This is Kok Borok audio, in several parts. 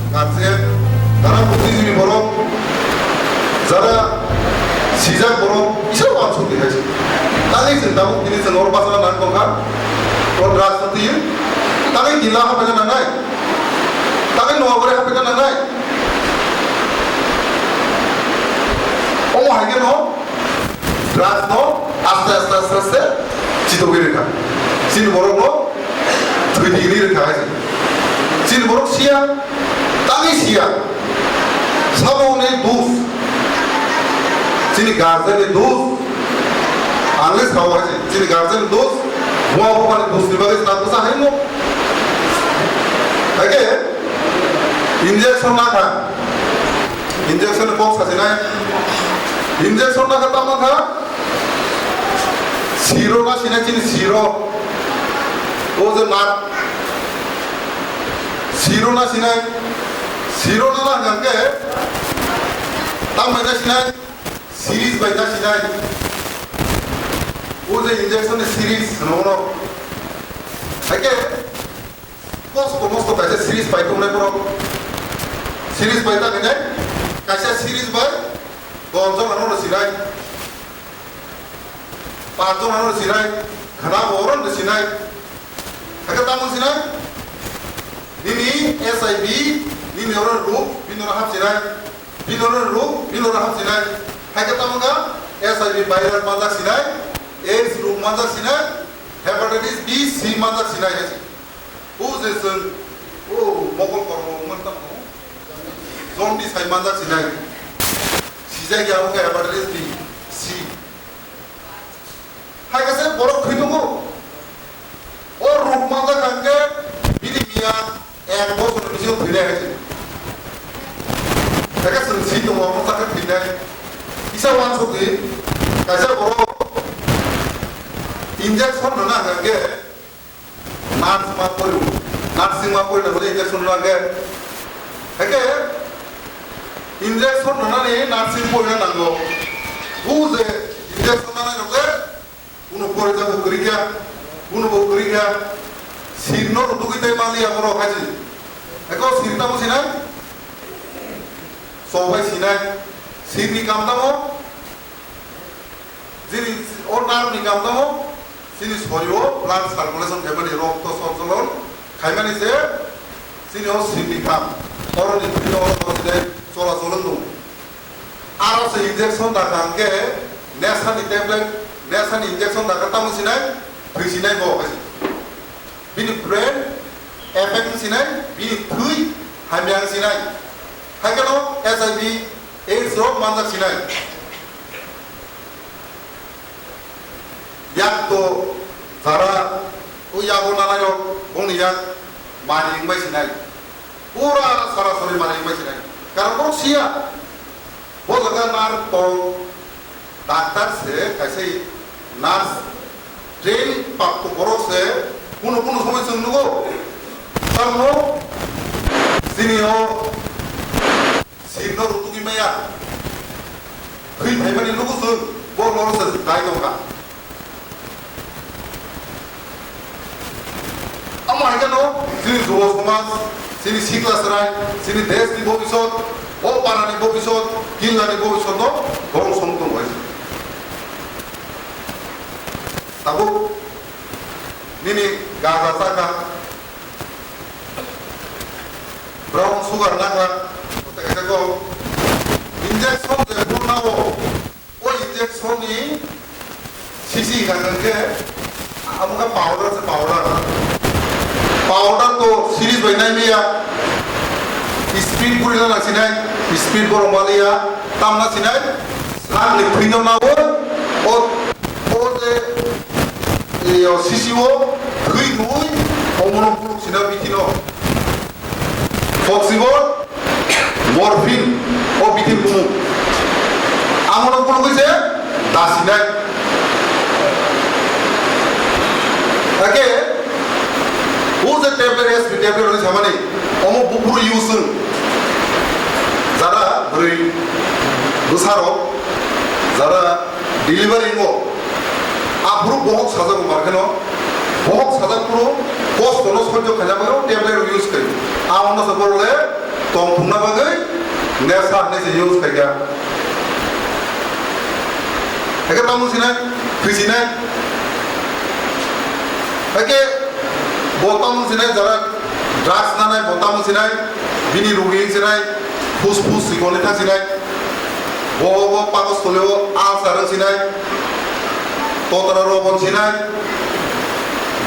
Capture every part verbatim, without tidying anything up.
Guardian, jara buddhijibini borok, jara sijak borok, kisa uansuk di hai se. Tangwi chwng tabuk tini chwng oro bachana nang tongkha, o drugs no twiwi, tangwi dila haphaina nangnai, tangwi Noabarai haphaina nangnai. Omo hai khe no drugs no aste aste aste aste chitogwi rwkha. Chini borok no thwi di hinwi rwkha hai se. Chini borok siya, tangwi siya. Sabo ni dus. Chini guardian ni dus. Ang le sao hai se. Chini guardian ni dus. Buma buma ni dus ni bagwi se nang bwsa hai no. Hai khe injection nakha. Injection ni kok sasinai. Injection nakha tamo kha. Siro na sinai chini siro. O je mat. Siro na sinai. Siro na na hwnkhe. Tam bai na sinai. Series bai na sinai. O je injection ni series no no. Hai khe. Kosto mosto kaisa series pai tongnai borok. Series pai ta khe kaisa series bai don jon ano sinai. Panch jon ano sinai. Khana bo oro sinai. Hakhe tamo sinai. Nini S I B, nini oro ruk, bini oro hap sinai. Bini oro ruk, bini oro hap sinai. Hakhe tamo ga S I B virus manjak sinai. AIDS ruk manjak sinai. Hepatitis B, C manjak sinai hai se. O je chwng, o mokol kormo wngmani tamo tongo. Jaundice hai manjak sinai. Sijak ya wngkha hepatitis B, C. Hai khe se borok thwi tongo. O ruk manjak hwnkhe bini miya ek bochorni bisingo thwinai hai se. Hai khe chwng si tongo, omo chakhe thwinai. Kisa uansuk di, kaisa borok injection rwna hwnkhe Nurse ma pori, nursing ma pori nango injection rwna hwnkhe. Hwnkhe injection rwnani nursing porina nango. Bu je injection nanai rok le, kuno porija bo kwrwi kha, kuno bo kwrwi kha. Sir no rwtugwi tei manliya borok hai se. Eko sir tamo sinai? Sok bai sinai. Sir ni kam tamo? Chini o nerve ni kam tamo, chini sorio blood circulation khaimani, rokto soncholon khaimani se chini o sir ni kam. Oroni thwi o rokto se cholachol wng tongo. Aro se injection da kha hwnkhe nesani tablet, nesani injection da kha tamo sinai, thwi sinai bo hai se. Bini brain effect wng sinai, bini thwi hamya wng sinai. Hai kheno H I V AIDS rok manjak sinai. Yak to jara o yago nanai rok bongni yak mani wngbai sinai. Pura sarasari mani wngbai sinai. Karon borok siya. Bo jaga nar tong Doctor se kaisa nurse train prapto borok se kunu kunu somoi chwng nugo. Tamo chini o sir no rutugwi maya. Thwi phaimani nugo chwng bo loro se dai tongkha. Amo hai kheno chini jubo somaj, chini sikla chwrai, chini desh ni bobisot, o para ni bobisot, killa ni bobisot no borok song tongo hai. Tabuk nini gaja chakha, brown sugar nakha, tei kaisa kok injection je phuru nao. O injection ni sisi hwnka hwnkhe amo khe powder se powder. Powder to series bai nai maya. Speed puri na sinai, speed borok maliya, tamna sinai, sak ni thwino nao, o, o je, e, o sisi o thwi nui, omono buluk sina bithi no. Foxibor, morphine, o bithi bumung. Amono kulugwi se dasinai. Ake, o je tablet, S P tablet hwnwi samani, omo buphuru use wng. Jara bwrwi bwsarok, jara delivery wngo. Aphuru bohok sajak wng mar kheno, bohok sajak phuru kosto no sojjo khaina bagwi tablet use khai. Amono se borok le Tong thumna bagwi nesa hinwi se use khaikha. Eke tamo sinai, khuisinai. Eke bo tamo sinai, jara drugs nanai, bo tamo sinai, bini rugi sinai, phus phus sikoni thang sinai. Bo bo pagostoli o ulcer sinai, totra rok sinai,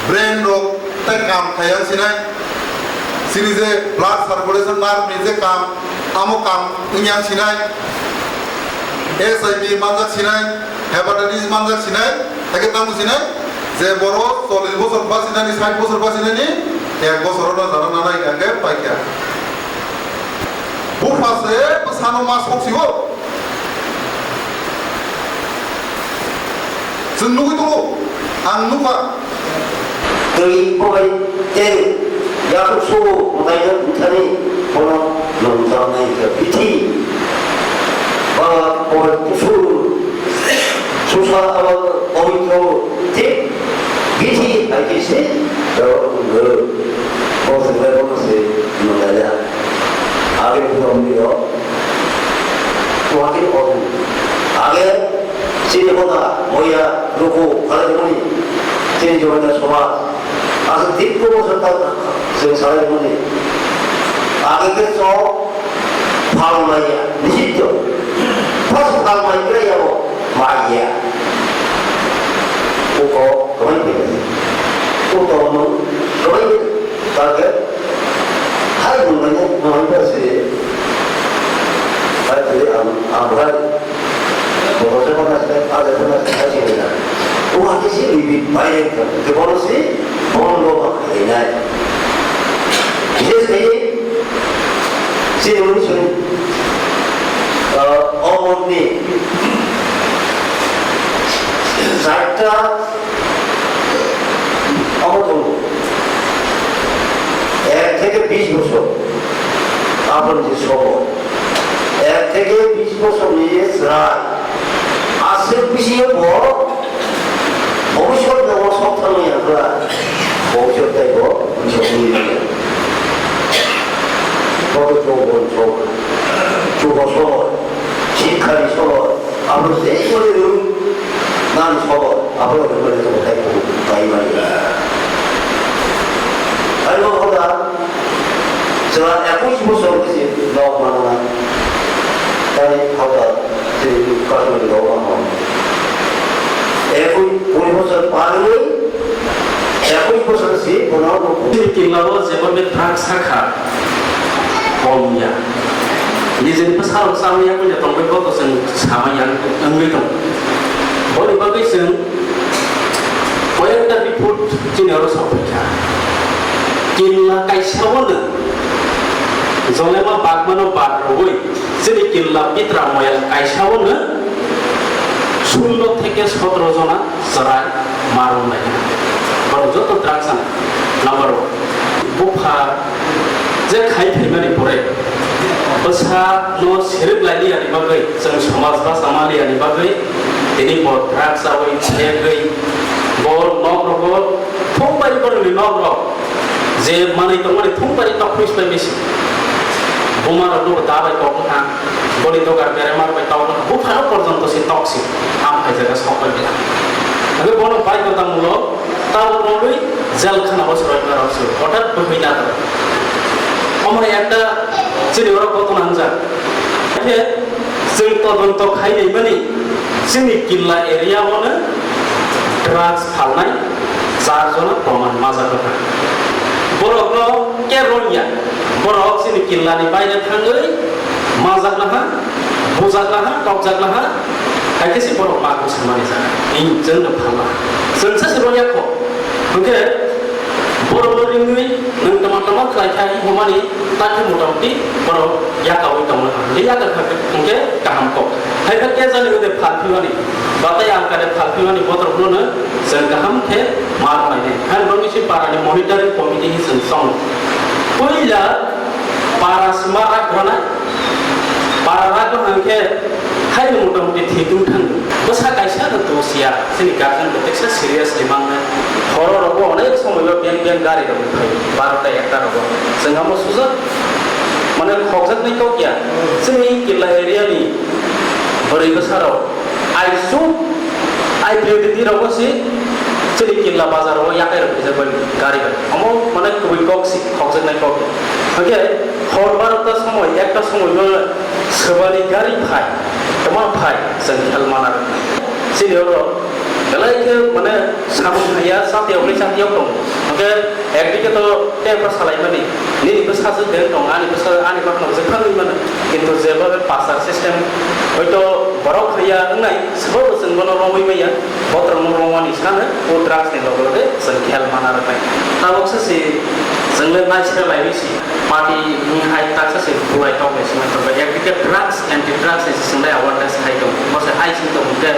brain rok tai kam khaya sinai. Chini je blood circulation nerve ni je kam, amo kam wngya sinai, H I V manjak sinai, hepatitis manjak sinai, haikhe tamo sinai, je borok chollish bosor basinani, sait bosor basinani, ek bosor no jana nanai hingkhe paikha. Bupha se bwsano ma sok sio. Chwng nugwi tongo, ang nukha. Twi pobai tei yathuk sugo mwtaino bwthani bono lomjaknai khe bithi. Ba pobai kuphur susa abo pabitro thik bithi hai khe se borok wngwi bo chwngno bono se nukjaya. Age bujo mwnwi rok. Kuwati othani. Age chini hoda moya ruku khalai mani chini jomani somaj. Asa dikko bosor ta chwng salai mani. Age ke chok phal maya nisitto. First phal mai kre yabo maya. Uko kwbai kre. Uko no kwbai kre. Target. Hai mwnai no hai ba se. Hai tuli am am hai. Bodo se bana se, ale bana se hai se na. O hai se bi bi bai re ka. Ke bono se, bono lo ba hai nai. Bises ke se muni suni. Ah, o monni. Zarta Omo tongo. Ek theke bish bochor. Aboni je sobo. Ek theke bish bochor ni je chwrai. Aswk bisingo bo bhobishyot no sok thangwi ya kha. Bhobishyot tei bo bhobishyot ni ya. Bo to bo to. Chubo sobo. Shikkha ni sobo. Abo je kore rung nani sobo, abo rung mani to tai ko tai mani. Ai bo hoda, jela ekush bosor kisi nok mana na. Tai hoda, je kasur nok mana. Ekush, kuri bosor par hoi, ekush bosor si bono nuk. Chini kinlabo jebo be thak sakha, kolmya. Nijeni bwsarok chamya kanya tongbai bo to chwng samaya wngwi tong. Boni bagwi chwng koyekta report chini oro sokphaikha. Kinla kaisa bono jolema bagmano bad rwui chini kinla pitra moyang kaisa bono sullo theke sotro jona chwrai marwng lai. Borok joto drugs ani number one. Bupha je khai phaimani pore bwsa no sirwk lai liyani bagwi, chwng somaj basa ma liyani bagwi tini bo drugs chawi thegwi bo nok rogo thung bai borokni nok rok je manwi tongmani thung bai tok pris bai bisi buma rok no da bai kok wngkha. Boni dogar beremar bai tok wngkha, buphano porjonto se tok si ham hai jaga sok bai bila. Hingke bono baidhotamulok tabok romwi jel khana o se roima rok se hothat bwhwi nato. Omo hai ekta chini oro ghotona wngjak. Khe chwng todonto khai naimani chini Killa area o no drugs phalnai char jona proman majak wngkha. Borok no khe ronya, borok chini Killa ni baire thangwi majak laha, bujak laha, tokjak laha, hai khe se borok ma bwsa mani jaga. Chwng no phalna. Chwng sa se ronya kho. Hwnkhe borok no ringwi nwng tama tama khlai kha, himani takhe motamuti borok yakaui tongna kha. Hwnkhe yaka kha hwnkhe kaham kok. Hai khe kejani wngde phalphimani, batai ang kare phalphimani botrok no chwng kaham khe ma rwmai nai. Hai bangwi se para ni monitoring committee hi chwng song. Puila para sima rak rwna, para rak rwna hwnkhe haino motamuti thik wng thang. Bwsa kaisa no dos ya, chini guardian bo teksa seriously mangnai. Horo rogo onek somoi o beng beng gari rok phai, barota ekta rogo. Chwng amo sujak Mane khokjaknai kok ya, chini Killa area ni bwrwi bwsarok aisuk, I P T D rok bo si chini Killa bazar o yakai rok kisa bai gari bai. Omo mane kubui kok si khokjaknai kok ya. Hwnkhe hor barota somoi, ekta somoi no swbani gari phai, toma phai, chwng khel mana. Chini oro belai khe mane samung haiya, satiyok le satiyok tong. Hwnkhe ekdike to temper salaimani, nini bwsa se beng tong, ani bwsa, ani bakno se phangwi mano. Kintu jeba pasar system, hoito borok haiya wngnai, sabo bo chwng bono romwi maya, botrokno romani sano, o drugs ni loge loge chwng khel mana rwnai. Tabuk se si chwng le naisra laiwi si. Party ni hai taksa se bulai tok le sima tok, ekdike drugs, anti drugs ni se swnglai awareness khai tong, bo se hai sing tong, hwnkhe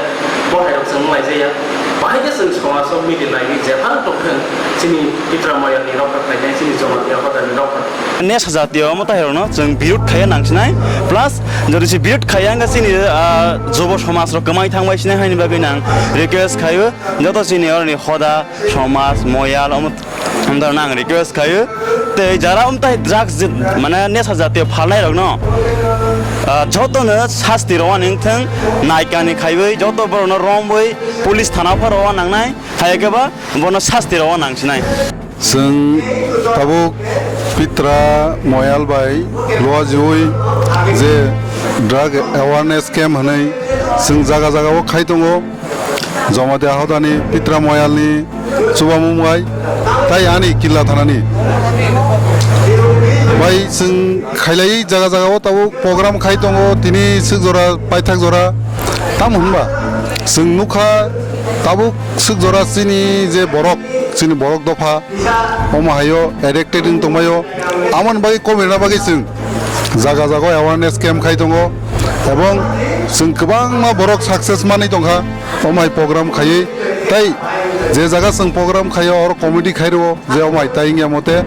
bo hai rok chwng lai jaya. Bahai khe chwng somaj o mili lai ni jephang tong thwng, chini Pitra Moyal ni rok khai nai, chini Jamatia hoda ni rok khai. Nesha jatiyo omo tahai rok no chwng birud khaiya nang sinai, plus jodi se birud khaiya wngkha chini, ah, jobo somaj rok kwmai thang bai sinai, haini bagwi nang request khaio joto chini oroni hoda, somaj, moyal, omo Amtwrwngno ang request khaio, tei jara amtai drugs je, mane nesha jatiyo phalnai rokno, ah, jotono sasti rwani wngthwng, naikani khaiwi joto borokno romwi police thana pharo rwna nangnai, hai khe ba bono sasti rwna nangsinai. Chwng tabuk Pitra Moyal bai luajiwi je drug awareness camp hwnwi chwng jaga jaga o khai tongo. Jamatia hodani Pitra Moyalni chubamung bai, tai ani Killa thanani bai chwng khailai jaga jaga o tabuk program khai tongo, tini swk jora paithak jora. Tamo hwnba chwng nukha tabuk swk jora chini je borok, chini borok dopha omo haio addicted wng tongbaio. Amoni bagwi komirna bagwi chwng jaga jaga awareness camp khai tongo, ebong chwng kwbangma borok success manwi tongkha omo hai program khaiwi. Tai je jaga chwng program khaio, oro committee khairwo je omo hai tai wngya mote,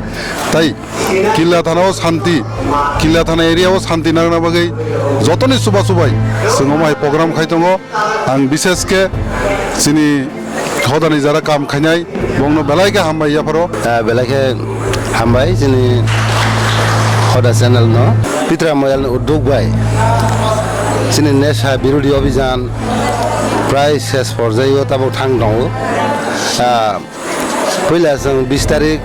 tai Killa thana o shanti, Killa thana area o shanti nangna bagwi jotoni chuba chubai chwng omo hai program khai tongo. Ang bishesh khe chini hodani jara kam khainai, bongno belai khe hambai yapharo. Ah, belai khe hambai chini Hoda channel no. Pitra Moyal ni uddog bai chini nesha birodhi abhijan prai ses porjai o tabuk thang tongo. Ah, puila chwng bis tarik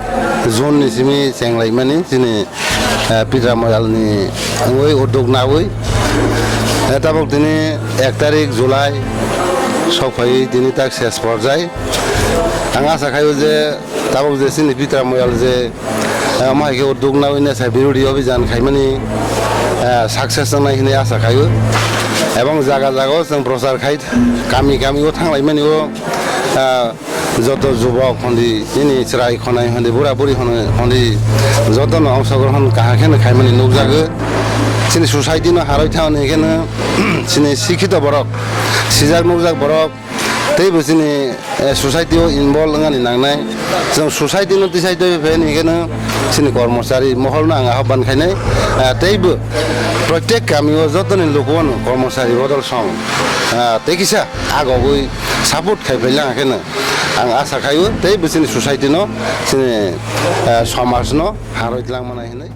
June ni simi chenglaimani chini, ah, Pitra Moyal ni wngwi uddog nawi. Eh, tabuk tini ek tarik July sok phaiwi tini tak ses porjai. Ang asa khaio je tabuk je chini Pitra Moyal je, eh, omo hai khe uddog nawi nesha birodhi abhijan khaimani, eh, success wngnai hinwi asa khaio. Ebong jaga jaga o chwng prochar khai, kami kami o thanglaimani o, eh, joto jubok hondi, nini chwrai khonai hondi, bura buri hondi, jotono ongsogron kaham kheno khaimani nukjago. Chini society no harwi thangni kheno, chini sikhito borok, sijak nukjak borok, teibo chini, eh, society o involve wngani nangnai. Chwng society no tisai twi phaini hwnkhe no chini kormochari mohol no ang ahban khainai. Eh, teibo protek kami o jotoni luku ano kormochari bodol song, eh, tei kisa agogwi support khai phaila hwnkhe no ang asa khaio teibo chini society no, chini, eh, somaj no harwi tlang manai hinwi.